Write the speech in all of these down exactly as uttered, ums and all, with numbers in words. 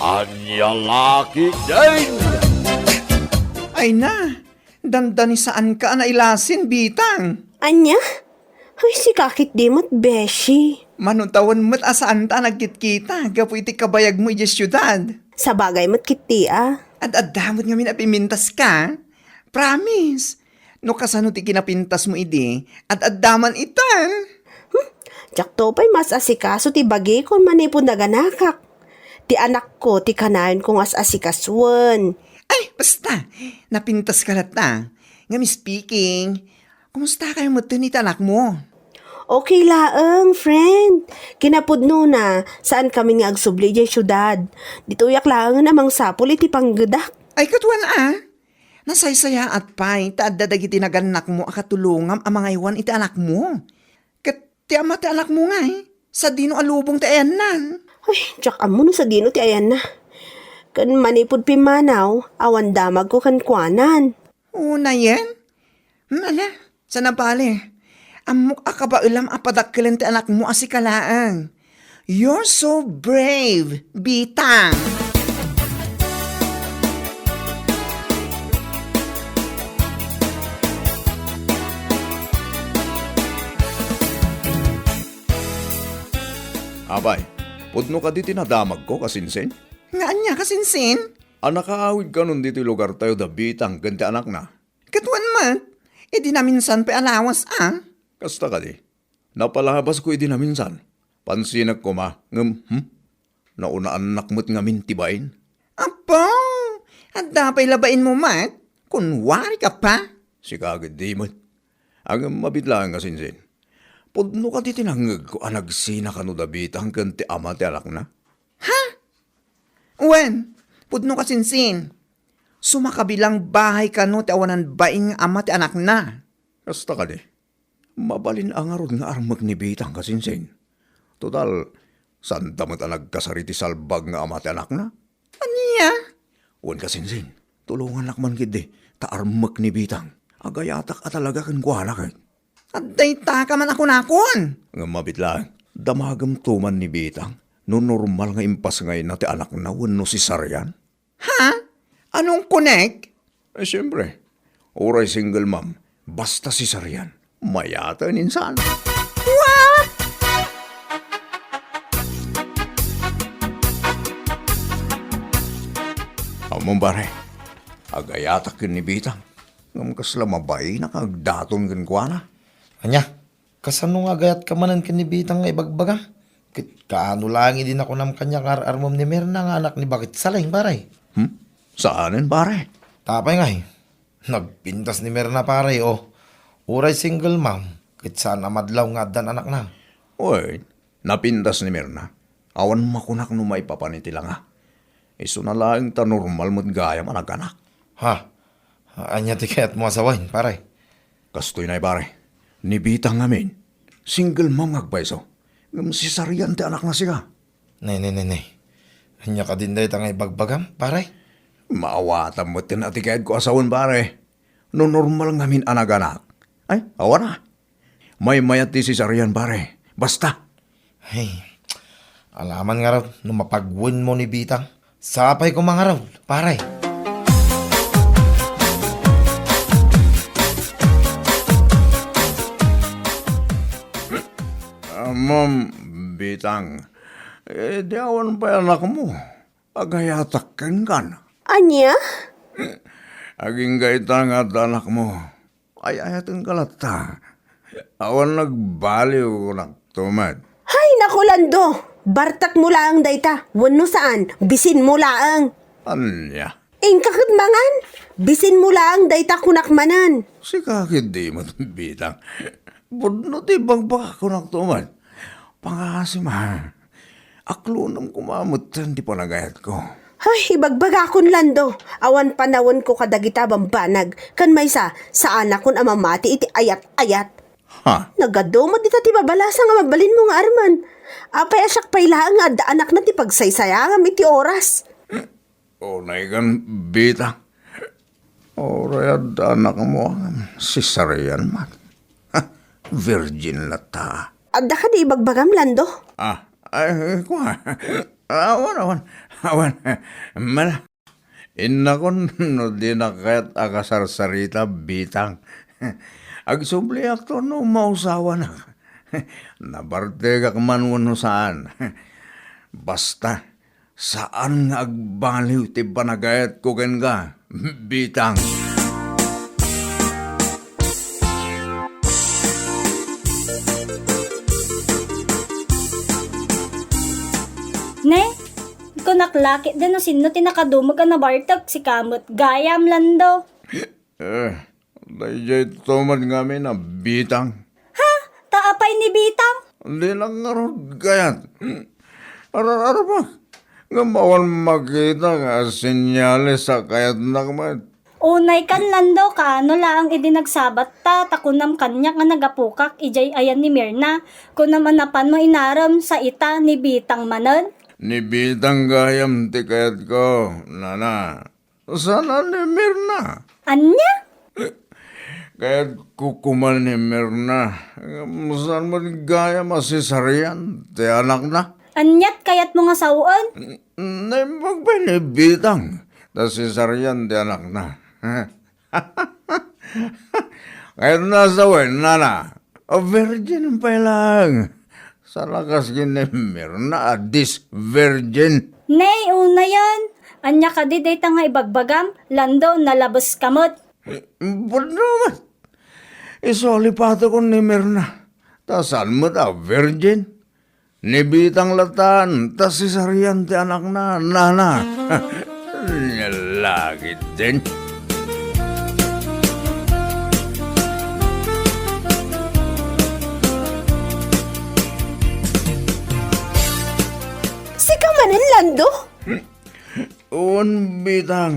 Ania la ketdin? Ay na, dandani saanka a nailasin, Bitang. Ania? Ay, sika ketdi met, beshi. Mano tawen met a saanta a nagkitkita gapu iti kabayagmo idiay siudad. Sabagay met ketdi a. Ad-adda met ngamin a pimintaska. Promise. No kasano ti kinapintasmo idi, ad-adda man itan. Hmm? Diakto pay mas-asikaso ti bagikon manipud naganakak. Ti anakko ti kanayonko nga as-asikasuen. Ay, basta. Napintaska latta. Ngem speaking, kumusta kayo metten iti anakmo? Okay laeng, friend. Kinapudnona, saan kami nga agsubli idiay siudad. Ditoyak laengen a mangsapul iti panggedak. Ay, katuan a. Nasaysayaat pay ta adda dagiti nagannakmo a katulongam a mangaywan iti anakmo. Ket ti ama ti anakmo ngay, sadino a lubong ti ayannan? Ay, diak ammo no sadino ti ayanna. Ken manipud pimmanaw, awan damagko kenkuanan. Unayen? Nana, sana bale. Ammok a kabaelam a padakkelen ti anakmo a sika laeng. You're so brave, Bitang! Apay, pudno kadi ti nadamagko, kasinsin? Nga ania, kasinsin? A nakaawid kanon ditoy lugartayo da Bitang ken ti anakna. Katuan met, idi naminsan pay a lawas a. Kasta kadi. Napalabasko idi naminsan. Pansinek koma, ngem, hmm? Naunaannak met ngamin ti bain. Apo, adda pay la bainmo met? Kunwari ka pa? Sika ketdi met. Ngem mabiit laeng, kasinsin. Pudno kadi ti nangngegko a nagsina kano da Bitang ken ti ama ti anakna? Ha? Wen, pudno, kasinsin. Sumakabilang bahay kano ti awanan bain nga ama ti anakna. Kasta kadi. Mabalin a ngarud nga armek ni Bitang, kasinsin. Total, sanda met a nagkasar iti salbag nga ama ti anakna. Ania? Wen, kasinsin, tulongannak man ketdi, ta armek ni Bitang. Agayatak a talaga kenkuana ket. Adda itaka man a kunakon. Ngem mabiit laeng, damagem to man ni Bitang no normal nga impasngayna ti anakna wenno sesarian? Ha? Anong kunek? Eh, siyempre, uray single mom, basta sesarian, mayat a insan. What? Ammom, pare, agayatak ken ni Bitang. Ngem kasla mabainak nga agdaton kenkuana. Ania? Kasano nga agayat ka manen ken ni Bitang nga ibagbaga? Ket kaano laeng idi nakunam kaniak nga ar-armem ni Mirna nga anak ni Bakit Saleng, pare? Hmm? Saanen, pare? Apay ngay, nagpintas ni Mirna, pare, o. Uray single mom, ket saan a madlaw nga addan anakna. Wen, napintas ni Mirna. Awan makunak no maipapan iti langa. Isuna laeng ta normal met gayam a naganak. Ha? Ania ti kayatmo a sawen, pare? Kastoy nay, pare. Ni Bitang ngamin, single mom nga agpayso. Ngem sesarian ti anakna sika. Ne, ne, ne, ne. Ania kadin dayta nga ibagbagam, pare? Maawatam metten a ti kayatko a sawen, pare. No normal ngamin a naganak. Ay, awan a. Maymayat ti sesarian, pare. Basta. Ay, alaman ngarud no mapagwenmo ni Bitang. Sapay koma ngarud, pare. Ammom, Bitang, eh, di awan pay anakmo. Agayatak kenkan. Ania? Agingga ita nga adda anakmo. Ay-ayatenka latta. Awan nagbaliw kunakto met. Hay, naku, Lando! Bartakmo laeng dayta, wenno saan, bisinmo laeng. Ania? Inka ket mangan, bisinmo laeng dayta kunak manen. Sika ketdi met, Bitang. Pudno ti ibagbagak kunakto met. Pangasim a. Aklonem koma metten ti panagayatko. Ay, ibagbagakon, Lando. Awan panawenko kadagita a bambanag. Ken maysa, saanakon a mamati iti ayat-ayat. Ha? Nagadu met dita ti babalasa nga mabalinmo nga armen. Apay a siak pay laeng nga adda anakna ti pagsaysayangam iti oras? Unay kan, Bitang. Uray adda anakmo, cesarean man. Virgin latta. Adda kadi ibagbagam, Lando? Ah, ay, kua. Awan, awan, awan. Mala, innakon no dinak kayat a kasarsarita, Bitang. Agsubliakto no mausawanak. Nabartegak man wenno saan. Basta, saan nga agbaliw ti panagayatko kenka, Bitang. Ne, kunak la ketdi no sinno ti nakadumog a nabartek, sika met gayam, Lando. Eh, daydiay to met ngamin a Bitang. Ha? Ta apay ni Bitang? Dinak ngarud kayat. Arar-arbak. Ngem awan makita nga senyales a kayatnak met. Unay kan, Lando, kaano laeng idi nagsabatta, ta kunam kaniak nga nagapukak idiay ayan ni Mirna. Kunam a napanmo inarem, sa ita ni Bitang manen? Ni Bitang gayam ti kayatko, nana. Saan a ni Mirna? Ania? Kayatko koma ni Mirna. Saan met gayam a sesarian ti anakna? Aniat kayatmo nga sawen? Naimbag pay ni Bitang ta sesarian ti anakna. Kayatna a sawen, nana. A virgin pay laeng. Saan a kas ken ni Mirna a dis-virgin. Nay, unayen. Ania kadi dayta nga ibagbagam? Lando, nalabeska met. Pudno met. Isu a lipatekon ni Mirna. Ta saan met a virgin. Ni Bitang latan, ta sesarian ti anakna, nana. Nia la ketdin. Sika manen, Lando? Wen, Bitang,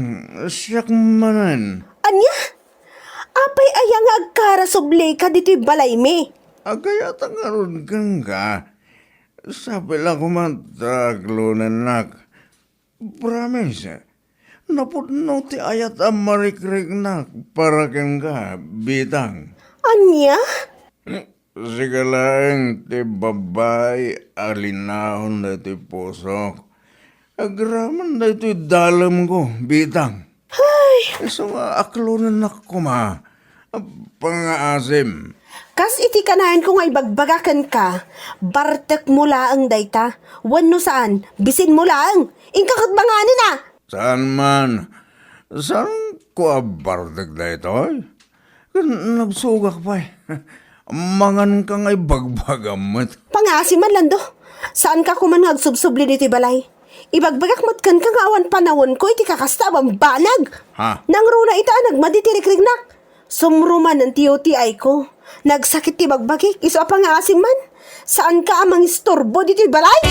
siak manen. Ania? Apay aya nga agkarasublika ditoy balaymi? Agayatak ngarud kenka. Sapay la koma ta aklonennak. Promise, napudno ti ayat a marikriknak para kenka, Bitang. Ania? Sika laeng ti babbai a linaon daytoy pusok. Agraman daytoy dalemko, Bitang. Ay! Isu nga aklonennak koma. Pangaasim. Kas iti kanaenko nga ibagbaga kenka, bartekmo laeng dayta. Wenno saan, bisinmo laeng. Inka ket banganen a! Saan man. Saanko a bartek daytoy? Ken nagsugak pay. Manganka nga ibagbagam met. Pangaasim man, Lando. Saanka koman nga agsubsubli ditoy balay. Ibagbagak met kenka nga awan panawenko iti kakasta a bambanag. Ha? Nangruna ita a nagmadi ti rikriknak. Sumrumanen ti U T I ko. Nagsakit ti bagbagik, isu a pangaasim man. Saanka a mangisturbo ditoy balay?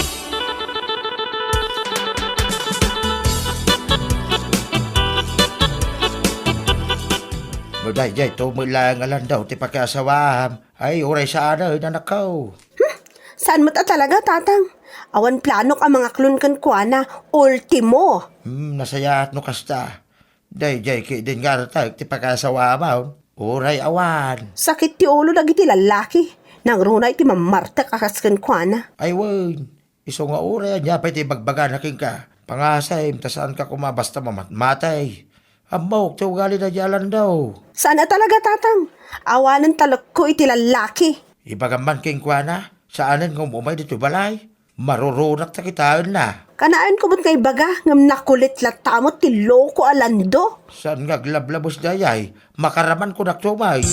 No daydiay to met laeng a Lando ti pakiasawaam, ay uray saanen, anakko. Hmm, saan met a talaga, Tatang. Awan planok a mangaklon kenkuana, ultimo. Hmm, nasayaat no kasta. Daydiay ketdin nga artek ti pakasawaam, uray awan. Sakit ti ulo dagiti lallaki. Nangruna iti mammartek a kas kenkuana. Ay wen, isu nga uray ania pay ti ibagbagana kenka. Pangaasim ta saanka koma basta mamatmatay. Ammok ti ugali daydiay a Lando. Saan a talaga, Tatang. Awanen talekko iti lallaki. Ibagam man kenkuana, saanen nga um-umay ditoy balay. Marurunak ta kitaenna. Kanaenko met nga ibaga, ngem nakulit latta met ti loko a Lando. Saan nga aglablabes dayay? Makaraman ko naktumay.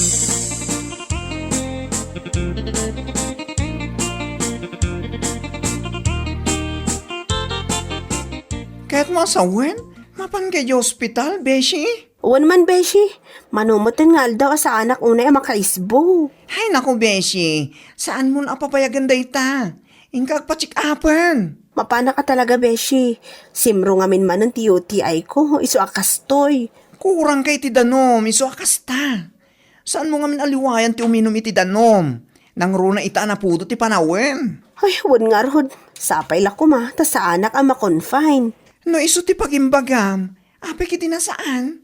Kayatmo a sawen? Mapanka idiay ospital, beshi? Wen man, beshi. Mano met nga aldaw a saanak unay a makaisbo. Hay naku, beshi. Saanmon a papayagen dayta. Inka agpa-check-upen. Mapanak a talaga, beshi. Simro ngamin manen ti U T I ko, isu a kastoy. Kurangka iti danum, isu a kasta. Saanmo ngamin a liwayan ti uminum iti danum. Nangruna ita a napudo ti panawen. Ay, wen ngarud. Sapay la koma, ta saanak a ma-confine. No isu ti pagimbagam, apay ketdi a saan?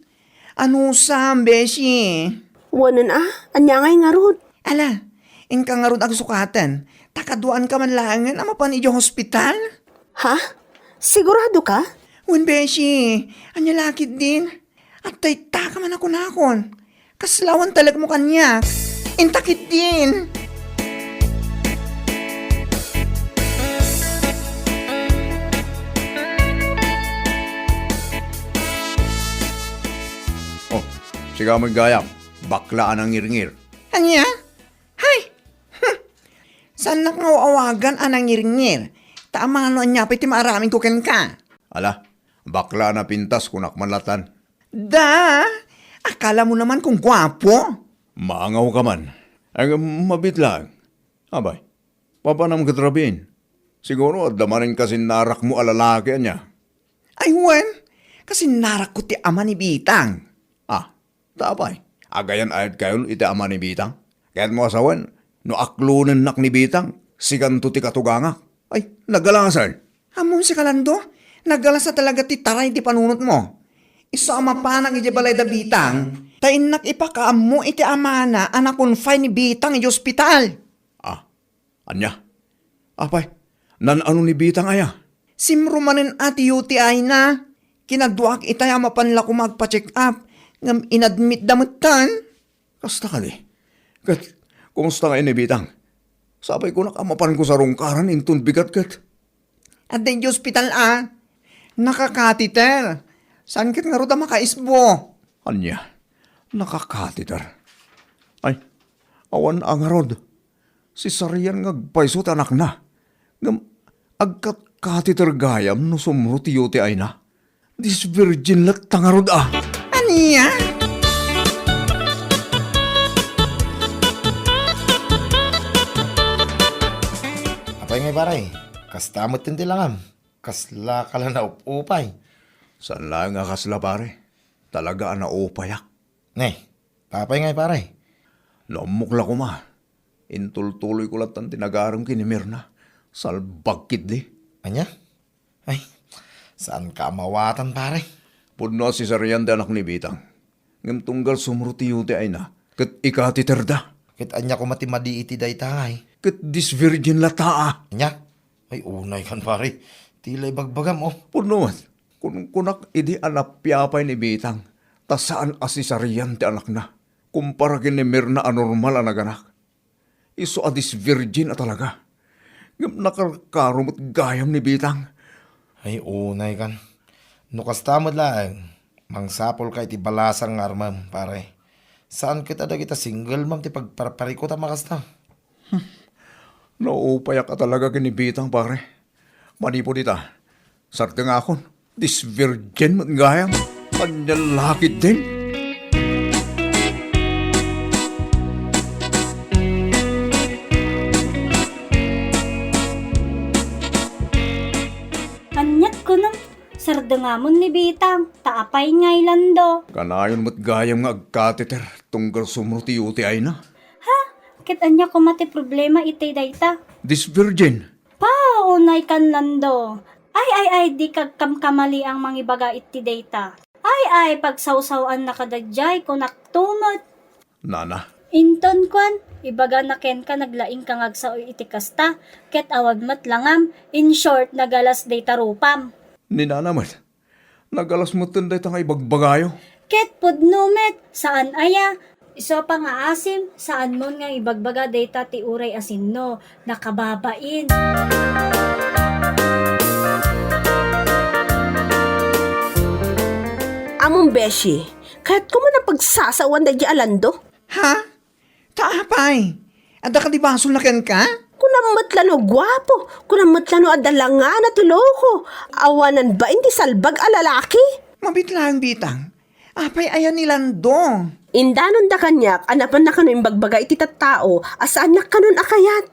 Anusam, beshi? Wanen a, ania ngay ngarud? Ala, inka ngarud agsukaten, ta kaduaanka man laengen a mapan idiay hospital? Ha? Sigurado ka? Wen, beshi. Ania la ketdin? Adda itaka man a kunakon. Kasla awan talekmo kaniak. Inta ketdin. Oh, sika met gayam. Bakla a nangirngir. Ania? Hay! Hmm. Saannak nga aw-awagan a nangirngir. Ta amano ania pay ti maaramidko kenka? Ala, bakla a napintas, kunak man latan. Da! Akalamo naman kung guapo? Maangawka man. Ay, mabitlang. Abay, papanam ket rabiin. Siguro adda manen kasinnarakmo a lalaki, ania? Ay, wen, kasinnarakko ti ama ni Bitang. Ah, ta apay, agayan-ayatkayon iti ama ni Bitang? Kayatmo a sawen, no aklonennak ni Bitang, sikanto ti katugangak. Ay, nagalasan. Ammom sika, Lando, nagalasa talaga ti taray ti panunotmo. Isu a mapanak idiay balay da Bitang, ta innak ipakaammo iti amana a na-confine ni Bitang idiay ospital. Ah, ania? Apay, naan-ano ni Bitang aya? Simro manen a ti U T I na. Kinaduaak itay a mapan la koma agpa-check up, ngem inadmitda metten. Kasta kadi? Ket, kumusta ngay ni Bitang? Sapay kunak a mapanko sarungkaran inton bigat ket. Adda idiay ospital a. Naka-catheter. Saan ket ngarud a makaisbo? Ania? Naka-catheter? Ay, awan a ngarud. Cesarean nga agpayso ti anakna. Ngem agkat-catheter gayam no sumro ti U T I na. Disvirgin latta ngarud a. Ania? Apay ngay, pare? Kasta met ti langam. Kasla ka la naup-upay? Saan laeng a kasla, pare. Talaga a naupayak. Ne, apay ngay, pare? Naammok la koma. Intultuloyko lattan ti nagarem ken ni Mirna. Salbag ketdi. Ania? Ay, saanka a mawatan, pare. Pudno a cesarean ti anak ni Bitang. Ngem tunggal sumro ti U T I na, ket i-catheterda. Ket ania koma ti madi iti dayta ngay? Ket disvirgin latta a. Ania? Ay, unaykan, pare. Ti la ibagbagam, oh. Pudno met, kunkunak idi a napiapay ni Bitang, ta saan a cesarean ti anakna, kumpara ken ni Mirna a normal a naganak. Isu a disvirgin a talaga. Ngem nakarkaro met gayam ni Bitang. Ay, unaykan. No kasta met laeng, mangsapulka iti balasang nga armem, pare. Saan ket a dagita single mom ti pagparparikut a makasta. Naupayak a talaga ken ni Bitang, pare. Manipud ita, sardengakon, disvirgin met gayam. Ania la ketdin? Aniat kunam, sardengamon ni Bitang, ta apay ngay, Lando? Kanayon met gayam nga agkateter tunggal sumro ti U T I na. Ha? Ket ania koma ti problema iti dayta? Disvirgin. Pao, unaykan, Lando. Ay, ay, ay, dika agkamkamaliang mangibaga iti dayta. Ay, ay, pagsawsaw-annaka daydiay, kunakto met. Nana. Inton kuan, ibagana kenka naglaingka nga agsao iti kasta, ket awan met langam, in short, nagalas dayta rupam. Ni Nana met. Nagalas metten dayta nga ibagbagayo. Ket pudno met, saan aya? Isu a pangaasim, saanmon nga ibagbaga dayta ti uray a sinno, nakababain. Amon, beshi, kayatko man a pagsasaoan daydiay a Lando. Ha? Ta apay, adda kadi basolna kenka? Kunam met la no guapo, kunam met la no adda langana ti loko, awanan bain ti salbag a lalaki. Mabit laeng, Bitang. Apay aya ni Lando? Indanonda kaniak a napanna kanon imbagbaga iti tattao a saannak kanon a kayat.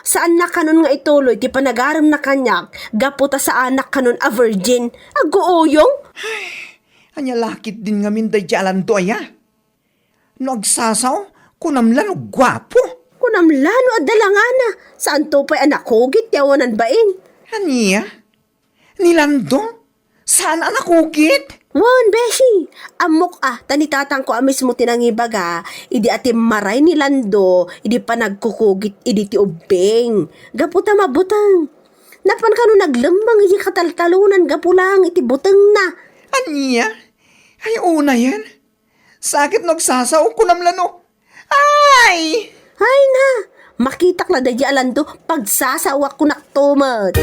Saanna kanon nga ituloy ti panagaremna kaniak gapu ta saanak kanon a virgin. Aguuyong! Ay, ania la ketdin ngamin daydiay a Lando aya? No agsasao, kunam la no guapo. Kunam la no adda langana. Saanto pay a nakugit ti awanan bain. Ania? Ni Lando? Saan a nakugit? Wen, beshi. Ammok a, ta ni tatangko a mismo ti nangibaga, idi atimmaray ni Lando, idi panagkukugit idi ti ubbing. Gapu ta mabuteng. Napan kano naglemmeng iti kataltalonan gapu laeng iti butengna. Ania? Ay, unayen. Sakit no agsasao, kunam lano. Ay! Ay na! Makitak la daydi a Lando, pagsasaoak kunakto met.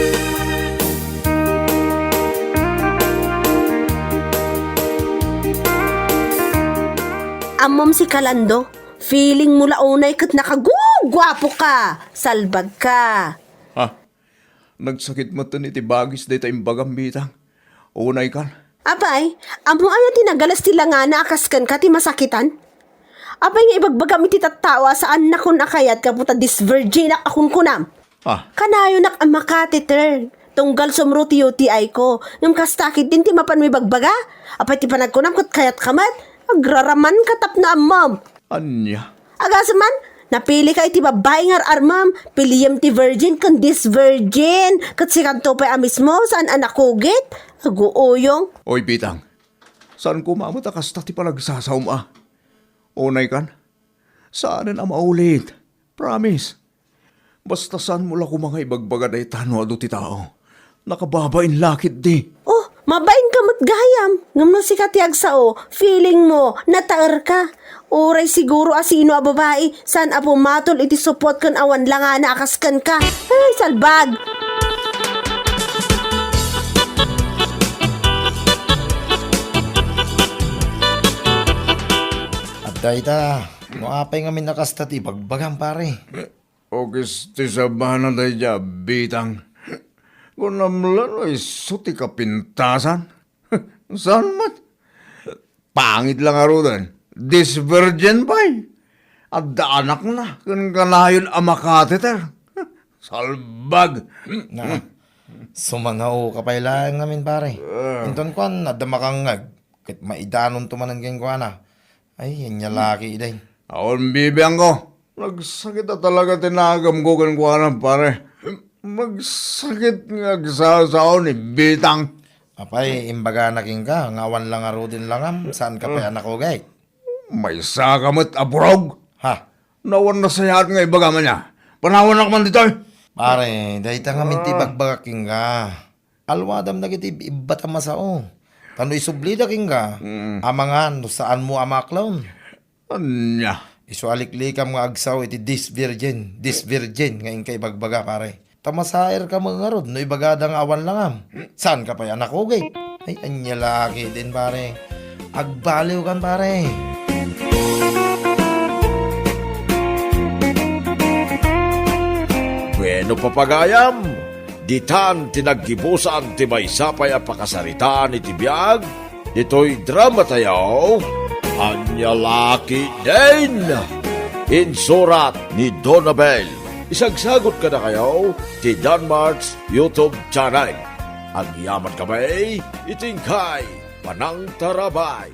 Ammom si Kalando, feeling mo la unay ket nakaguguapo ka, salbag ka. Ha? Nagsakit met iti bagis dayta imbagam, Bitang. Unay kan. Apay, ammo aya ti nagalas ti langana a kas kenka ti masakitan? Apay nga ibagbagam iti tattao a saannakon a kayat gapu ta disvirginak a kunkunam? Ah. Kanayonak a makateter. Tunggal sumro ti U T I ko. Ngem kasta ketdin ti mapanmo ibagbaga? Apay ti panagkunam ket kayatka met? Agraramanka tapno ammom. Ania? Agasem man, napilika iti babbai nga ar-armem, piliem ti virgin ken disvirgin. Ket sikanto pay a mismo, saan a nakugit? Aguuyong. Oy, Bitang, saan koma met a kasta ti panagsasaom a. Unay kan, saanen a maulit. Promise. Basta saanmo la koma nga ibagbaga dayta no adu ti tao. Nakababain la ketdi. Oh, mabain ka met gayam. Ngem no sika ti agsao, feeling mo, nataer ka. Uray siguro a sino a babai, saan a pumatol iti supot ken awan langana a kas kenka. Ay, salbag! Adda ita, no apay ngamin a kasta ti ibagbagam, pare? Ukis ti sabana daydiay a Bitang. Kunam la no isu ti kapintasan. Saan met? Pangit la ngaruden. Disvirgin pay. Adda anakna ken kanayon a makateter. Salbag. Na, sumangao ka pay laeng ngamin, pare. Ah. Inton kuan, adda makangngeg. Ket maidanonto manen kenkuana. Ay, ania la ketdin. Awan bibiangko. Nagsakit a talaga ti nagamko kenkuana, pare. Nagsakit nga agsasao ni Bitang. Apay, imbagana kenka nga awan la ngaruden langam, saanka pay a nakugit? Maysaka met a burog. Ha? No awan nasayaat nga ibagam ania, panawannak man ditoy. Pare, dayta ngamin ti ibagbagak kenka. Aluadam dagiti ibbatam a sao. Ta no isublida kenka, mm, amangan no saanmo a maaklon. Ania? Isu a liklikam nga agsao iti disvirgin, disvirgin nga inka ibagbaga, pare. Ta masairka met ngarud no ibagada nga awan langam. Saanka pay a nakugit? Ay, ania la ketdin, pare. Agbaliwkan, pare. Bueno, papagayam, ditan ti naggibusan ti maysa pay a pakasaritaan iti biag ditoy drama tayo, Ania la ketdin? Insurat ni Donabel. Isagsagot kadakayo ti Danmart's YouTube channel. Agyaman kami iti inkay panangtarabay.